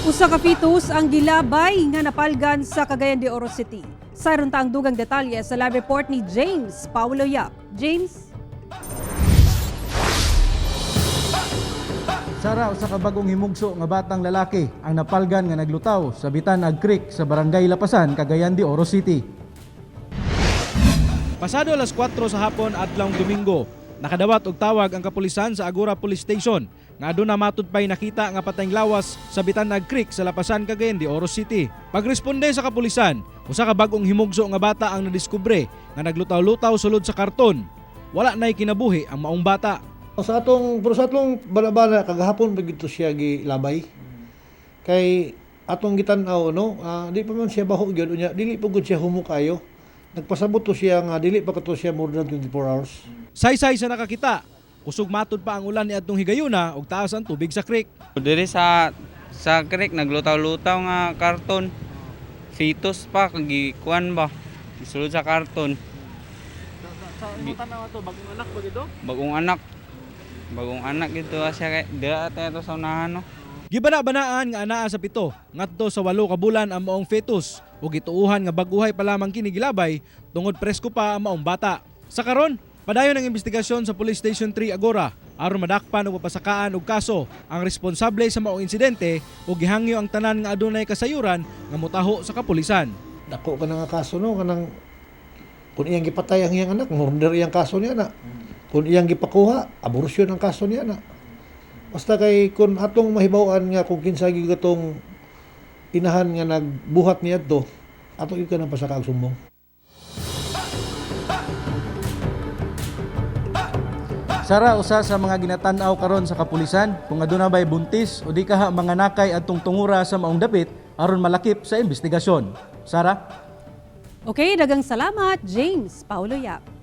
Usa ka fetus ang gilabay nga napalgan sa Cagayan de Oro City. Sayron ta ang dugang detalye sa live report ni James Paulo Yap. James? Sara, usa ka bagong himugso nga batang lalaki ang napalgan nga naglutaw sa Bitanag Creek sa Barangay Lapasan, Cagayan de Oro City. Pasado alas 4 sa hapon adlawng Domingo, nakadawat og tawag ang kapulisan sa Agora Police Station nga aduna matud pay nakita nga patayng lawas sa Bitanag Creek sa Lapasan, Cagayan de Oro City. Pagresponde sa kapulisan, usa ka bag-ong himugso nga bata ang nadiskubre nga naglutaw-lutaw sulod sa karton. Wala nay kinabuhi ang maong bata. Sa atong pero sa atong balabala kagahapon pa gid to siya gilabay. Kay atong gitan-aw, no, di pa man siya baho gyud, unya dili pa gud siya humukayo. Nagpasabot to siya nga dili pa kato siya more than 24 hours. Saysay sa nakakita, kusog matud pa ang ulan niadtong higayuna ug taas ang tubig sa creek. Diri sa creek naglutaw-lutaw nga karton. Fetus pa kag gikuan ba? Gisulod sa karton. Sa imong tan-aw ato, bagong anak ba gito? Bagong anak. Bagong anak gito siya kay dira ta ito sa unahan, no. Gibana-banaan nga anaa sa 7 ngadto sa 8 ka bulan ang maong fetus ug gituohan nga baguhay pa lamang kini gilabay tungod presko pa ang maong bata. Sa karon, padayon ang investigasyon sa Police Station 3 Agora aron madakpan ug mapasakaan og kaso ang responsable sa maong insidente ug gihangyo ang tanan nga adunay kasayuran nga motaho sa kapulisan. Dako ka na nga kaso, no, kanang kung iyang gipatay ang iyang anak, murder iyang kaso niya na. Kung iyang gipakuha, abortion ang kaso niya na. Basta kay kung atong mahibaw-an nga kung kinsa gyud katong inahan nga nagbuhat niya to, ato gyud ka nang pasaka og sumbong. Sara, usa sa mga ginatan-aw karon sa kapulisan kung aduna bay buntis o di kaha mga nakay adtong tungura sa maong dapit aron malakip sa investigasyon. Sara? Okay, dagang salamat, James Paulo Yap.